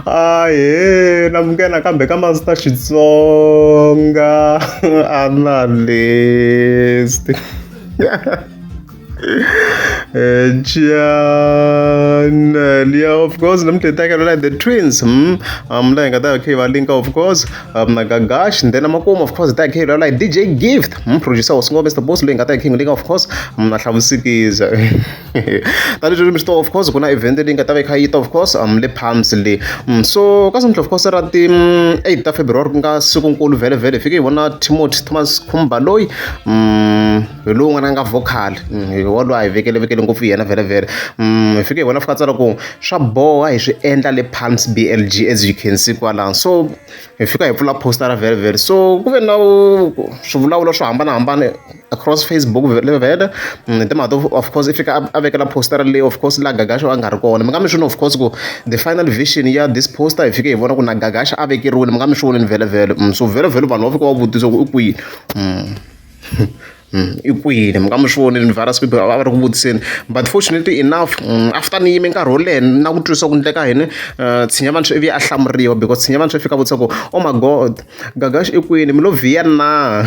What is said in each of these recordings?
Ahee namukela nakambe ka Master Xitsonga analyst channel ya of course namuntlha hi tekela the twins la hi nga ta kha hi va linka of course na Gagash then makumu of course hi ta kha hi vulavula hi DJ Gift producer wa Singo Mr Boss loyi hi nga ta hi kha hi n'wi linka of course na Hlavusikiza Tanihileswi mi swi tiva of course ku na event leyi nga ta va yi kha yi ta of course le Palms le so ka siku of course ra ti 8 ta February ku nga sikunkulu vhele vhele hi fike hi vona Timothy Thomas Khumba loyi hi lowu n'wana a nga vocal hi walowo a hi vekele vekele ngopfu yena vhele vhele hi fike hi vona fika tsala ku swa boha hi swi endla le Palms B_L_G as you can see kwalano so hi fika hi pfula postara vhele vhele so ku ve na swivulavulo swo hambanahambana across Facebook vhele vhele hi timhaka to of course i fika a vekela postara leyi of course laha Gagash a nga ri kona mi nga mi swi of course ku the final vision ya this poster hi fike hi vona ku na Gagash a vekeriwile mi nga mi swi vonini vhele vhele so vhele vhele vanhu va fika va vutisa ku i kwini i kwini mi nga mi swi vonile various people a va ri ku vutiseni but fortunately enough after ni yime nkarhi wo leha na ku twisisa ku ndleka yini tshinya vantshwa ivi a hlamuriwa because tshinya vantshwa i fika a vutisa ku oh my god Gagash i kwini mi lo vhiya na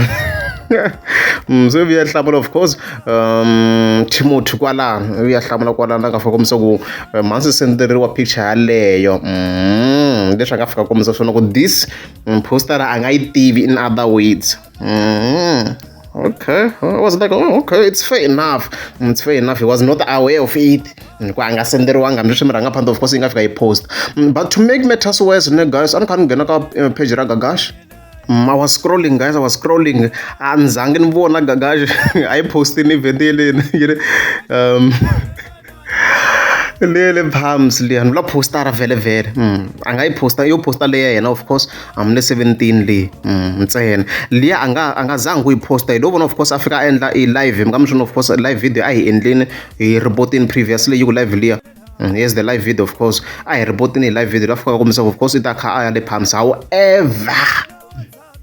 se ivi ya hlamula of course Timothy kwalano ivi ya hlamula kwalano a nga fika kombisa ku mhani senderiwa picture yaleyo leswi a nga fika kombisa swona ku this poster a nga yi tivi in other words. Okay, I was like, oh, okay, it's fair enough. It's fair enough. He was not aware of it. Ku a nga senderiwanga hambi leswi murhangaphandle of course yi nga fika yi post. But to make matters worse, ne guys, a ni kha ni nghena ka page ra Gagash. I was scrolling guys, I was scrolling. A ni zangi ni vona Gagash a yi postini event yeleni yi ri leyi le Palms liya ni vula postara vhele vhele a nga yi posta yo posta leya yena of course le 17 leyi ntsena liya a nga a nga zangi ku yi posta hi lo vona of course a fika a endla i live mi nga mi swona of course live video a hi endleni hi report-ini previously yi ku live liya here's the live video of course a hi report-ini hi live video la fika kombisa of course i ta kha a ya le Palms however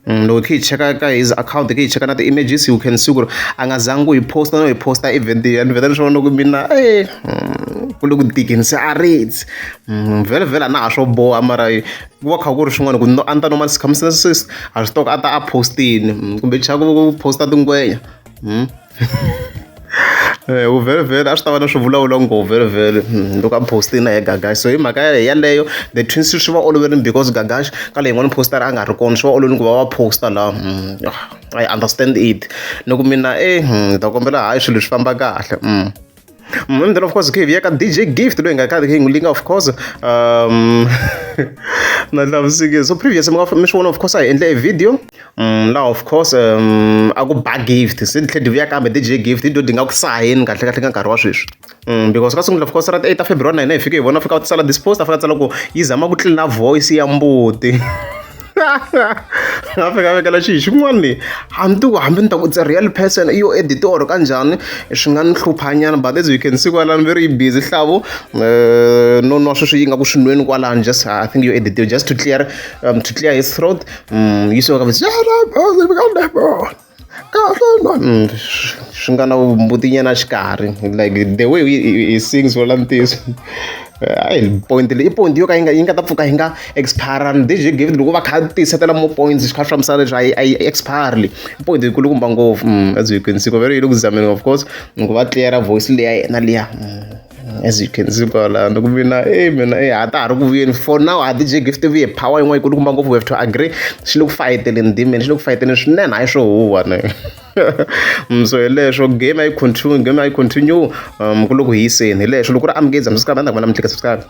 loko hi kha hi cheka ka his account hi kha hi cheka na ti-images you can see ku ri a nga zangi ku yi posta no yi posta event ya ni vheta ni swi vona ku mina e ku le ku digeni se a ritsi vhele vhele a na ha swo boha mara ku va kha ku ri swin'wana ku under normal circumstances a swi tiva ku a ta a postini kumbe chava ku posta tingwenya. Vhele vhele a swi ta va na swivulavula ngopfu vhele vhele loko a post-ini na ye Gagash so hi mhaka yeleyo the twins swi va oloverile because Gagash ka leyi yin'wana poster a nga ri kona swi va olovile ku va va post-a laha I understand it ni ku mina e ni ta kombela hayi swilo swi famba kahle. And then of course hi vuya ka DJ Gift loyi hi nga kha hi n'wi linga of course na hlamuseke so previous mi nga mi swi vona of course a hi endle a video laha of course a ku ba gift se ni tlhela ni vuya kambe DJ Gift hi dyo nga ku saheni kahle kahle ka nkarhi wa sweswi because ka sungula of course ra ti 8 ta February na hina hi fike hi vona fika tsala this post a fika tsala ku yi zama ku tlina voice ya mbuti a fika a vekela xihi xin'wana ni hambi ku hambi ni ta ku it's a real person i yo edit or kanjhani swi nga ni hluphanyana but as you can see kwalano ve ri yi busy hlavu no nwa sweswi yi nga ku swi nweni kwalano just I think yo edit just to clear to clear his throat yi suka swi nga na vumbutinyana xikarhi like the way he sings vula ntiyiso hayi point leyi i point yo ka yi nga yi nga ta pfuka yi nga expire DJ Gift loko va kha tisetela more points swi kha swi fambisana leswi a yi a yi expire leyi i point yikulukumba ngopfu as you can see ku vele yi le ku zameni of course ku va clear voice leya yena liya as you can see kwalano ku mina e mina e ha ta ha ri ku vuyeni for now a DJ Gift vuye power yin'wana yikulukumba ngopfu we have to agree xi le ku fayiteleni dimeni xi le ku fayiteleni swinene hayi swo huwa ne so hi leswo game a yi continue game a yi continue ku le ku hiseni hi leswo loko ku ri amukezi subscribe a ni ta ku mi tlika subscribe.